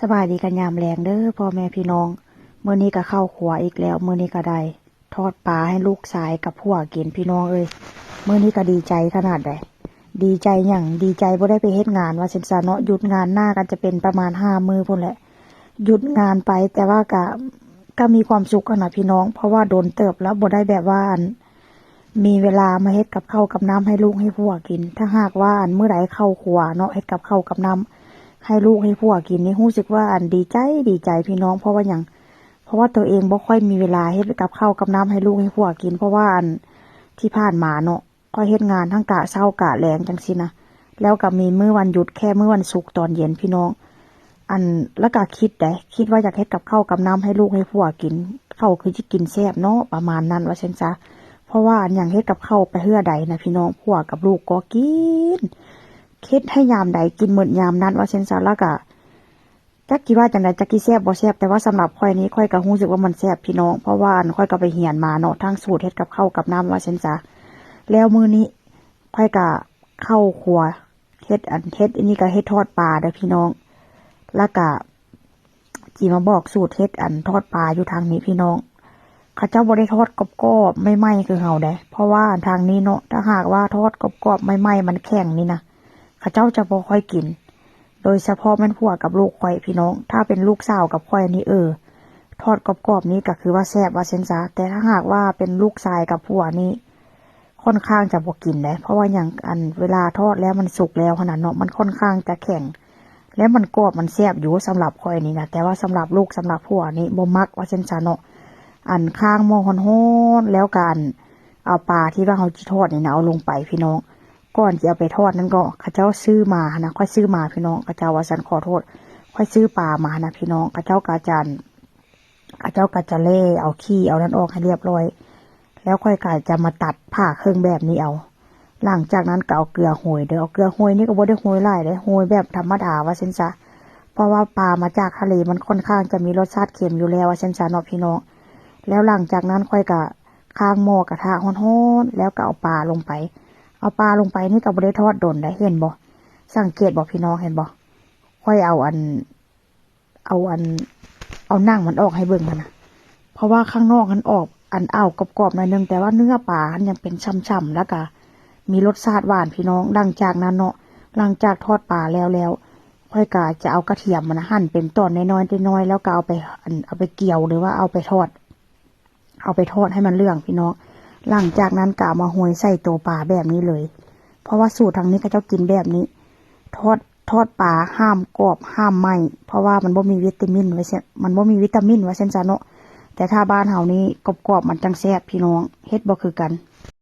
ສະບາຍດີກັນຍາມແລງເດີ້ພໍ່ແມ່ພີ່ນ້ອງ. ມື້ນີ້ກໍເຂົ້າຄົວອີກແລ້ວ, ມື້ນີ້ກໍໄດ້ທອດປາໃຫ້ລູກຊາຍກັບຜົວກິນພີ່ນ້ອງເອີຍ. ມື້ນີ້ກໍດີໃຈຂະໜາດໃດ. ດີໃຈຫຍັງ? ດີໃຈບໍ່ໄດ້ໄປເຮັດງານວ່າຊັ້ນຊະເນາະ. ຢຸດງານໜ້າກໍຈະເປັນປະມານຫ້າມື້ພຸ້ນແຫຼະ, ຢຸດງານໄປ ແຕ່ວ່າກໍ ກໍມີຄວາມສຸກຫັ້ນນະພີ່ນ້ອງ, ເພາະວ່າດົນເຕີບແລ້ວບໍ່ໄດ້ແບບວ່າ ອັນ ມີເວລາມາເຮັດກັບເຂົ້າກັບນ້ຳໃຫ້ລູກໃຫ້ຜົວກິນ. ຖ້າຫາກວ່າ ອັນ ມື້ໃດເຂົ້າຄົວເນາະ ເຮັດກັບເຂົ້າກັບນ້ຳໃຫ້ລູກໃຫ້ຜົວກິນນີ້ ຮູ້ສຶກວ່າ ອັນ ດີໃຈ ດີໃຈພີ່ນ້ອງ. ເພາະວ່າຫຍັງ? ເພາະວ່າໂຕເອງບໍ່ຄ່ອຍມີເວລາເຮັດກັບເຂົ້າກັບນ້ຳໃຫ້ລູກໃຫ້ຜົວກິນ, ເພາະວ່າ ອັນ ທີ່ຜ່ານມາເນາະ ຂ້ອຍເຮັດງານທັງກະເຊົ້າກະແລງຈັ່ງຊີ້ນະ, ແລ້ວກໍມີມື້ວັນຢຸດແຄ່ມື້ວັນສຸກຕອນເຢັນພີ່ນ້ອງ. ອັນ ແລ້ວກໍຄິດໃດ ຄິດວ່າຢາກເຮັດກັບເຂົ້າກັບນ້ຳໃຫ້ລູກໃຫ້ຜົວກິນ, ເຂົາຄືຊິກິນແຊບເນາະ ປະມານນັ້ນວ່າຊັ້ນຊະ. ເພາະວ່າ ອັນ ຫຍັງ ເຮັດກັບເຂົ້າໄປເທື່ອໃດນະພີ່ນ້ອງ ຜົວກັບລູກກໍກິນ, ເຮັດໃຫ້ຍາມໃດກິນໝົດຍາມນັ້ນວ່າຊັ້ນຊະ. ແລ້ວກໍ ຈັກຊິວ່າຈັ່ງໃດ ຈັກຊິແຊບບໍ່ແຊບ, ແຕ່ວ່າສຳລັບຂ້ອຍນີ້ ຂ້ອຍກໍຮູ້ສຶກວ່າມັນແຊບພີ່ນ້ອງ, ເພາະວ່າ ອັນ ຂ້ອຍກໍໄປຮຽນມາເນາະ ທັງສູດເຮັດກັບເຂົ້າກັບນ້ຳວ່າຊັ້ນຊະ. ແລ້ວມື້ນີ້ຂ້ອຍກໍເຂົ້າຄົວ ເຮັດ ອັນ ເຮັດ ອັນນີ້ກໍເຮັດທອດປາເດີ້ພີ່ນ້ອງ. ແລ້ວກໍຊິມາບອກສູດເຮັດ ອັນ ທອດປາຢູ່ທາງນີ້ພີ່ນ້ອງ. ເຂົາເຈົ້າບໍ່ໄດ້ທອດກອບໆ ໃໝ່ໆ ຄືເຮົາໃດ, ເພາະວ່າທາງນີ້ເນາະ ຖ້າຫາກວ່າທອດກອບໆ ໃໝ່ໆ ມັນແຂງນີ້ນະ ເຂົາເຈົ້າຈະບໍ່ຄ່ອຍກິນ, ໂດຍສະເພາະແມ່ນຜົວກັບລູກຂ້ອຍພີ່ນ້ອງ. ຖ້າເປັນລູກສາວກັບຂ້ອຍນີ້ ເອີ ທອດກອບໆ ນີ້ກໍຄືວ່າແຊບວ່າຊັ້ນຊະ, ແຕ່ຖ້າຫາກວ່າເປັນລູກຊາຍກັບຜົວນີ້ ຂ້ອນຂ້າງຈະບໍ່ກິນເດ້. ເພາະວ່າຫຍັງ? ອັນ ເວລາທອດແລ້ວມັນສຸກແລ້ວຫັ້ນນະເນາະ ມັນຂ້ອນຂ້າງຈະແຂງ ແລະ ມັນກອບ ມັນແຊບຢູ່ສຳລັບຂ້ອຍນີ້ນະ, ແຕ່ວ່າສຳລັບລູກສຳລັບຜົວນີ້ບໍ່ມັກວ່າຊັ້ນຊະເນາະ. ອັນ ຄາງໝໍ້ຮ້ອນໆ ແລ້ວກໍ ອັນ ເອົາປາທີ່ວ່າເຮົາຊິທອດນີ້ນະ ເອົາລົງໄປພີ່ນ້ອງ. ກ່ອນຊິເອົາໄປທອດນັ້ນກໍ ເຂົາເຈົ້າຊື້ມາຫັ້ນນະ, ຂ້ອຍຊື້ມາພີ່ນ້ອງ, ເຂົາເຈົ້າວ່າຊັ້ນ ຂໍໂທດ, ຂ້ອຍຊື້ປາມາຫັ້ນນະພີ່ນ້ອງ. ເຂົາເຈົ້າກໍຈະ ເຂົາເຈົ້າກໍຈະແລ່ເອົາຂີ້ເອົານັ້ນອອກໃຫ້ລຽບລ້ອຍ, ແລ້ວຂ້ອຍກໍຈະມາຕັດຜ່າເຄິ່ງແບບນີ້ເອົາ. ຫຼັງຈາກນັ້ນກໍເອົາເກືອໂຮຍເດີ້, ເອົາເກືອໂຮຍນີ້ກໍບໍ່ໄດ້ໂຮຍຫຼາຍເດ້, ໂຮຍແບບທຳມະດາວ່າຊັ້ນຊະ, ເພາະວ່າປາມາຈາກທະເລມັນຂ້ອນຂ້າງຈະມີລົດຊາດເຄັມຢູ່ແລ້ວວ່າຊັ້ນຊະເນາະພີ່ນ້ອງ. ແລ້ວຫຼັງຈາກນັ້ນຂ້ອຍກໍຄາງໝໍ້ກະທະຮ້ອນໆ ແລ້ວກໍເອົາປາລົງໄປ. ເອົາປາລົງໄປນີ້ກໍບໍ່ໄດ້ທອດດົນໃດ, ເຫັນບໍ່? ສັງເກດບໍ່ພີ່ນ້ອງ, ເຫັນບໍ່? ຂ້ອຍເອົາອັນ ເອົາອັນ ເອົາໜັງມັນອອກໃຫ້ເບິ່ງຫັ້ນນະ, ເພາະວ່າຂ້າງນອກຫັ້ນອອກ ອັນ ເອົາກອບໆ ໜ້ອຍໜຶ່ງ, ແຕ່ວ່າເນື້ອປາຫັ້ນຍັງເປັນຊ່ຳໆ ແລ້ວກະມີລົດຊາດຫວານພີ່ນ້ອງ. ຫຼັງຈາກນັ້ນເນາະ ຫຼັງຈາກທອດປາແລ້ວແລ້ວ ຂ້ອຍກະຈະເອົາກະທຽມຫັ້ນນະ ຫັ່ນເປັນຕອນນ້ອຍໆ ນ້ອຍໆ ແລ້ວກະເອົາໄປ ອັນ ເອົາໄປກຽວ ຫຼືວ່າເອົາໄປທອດ ເອົາໄປທອດໃຫ້ມັນເຫຼືອງພີ່ນ້ອງ. ຫຼັງຈາກນັ້ນກໍເອົາມາໂຮຍໃສ່ໂຕປາແບບນີ້ເລີຍ, ເພາະວ່າສູດທາງນີ້ເຂົາເຈົ້າກິນແບບນີ້. ທອດ ທອດປາຫ້າມກອບຫ້າມໄໝ້, ເພາະວ່າມັນບໍ່ມີວິຕາມິນວ່າຊັ້ນ ມັນບໍ່ມີວິຕາມິນວ່າຊັ້ນຊະເນາະ. ແຕ່ຖ້າບ້ານເຮົານີ້ກອບໆ ມັນຈັ່ງແຊບພີ່ນ້ອງ, ເຮັດບໍ່ຄືກັນ.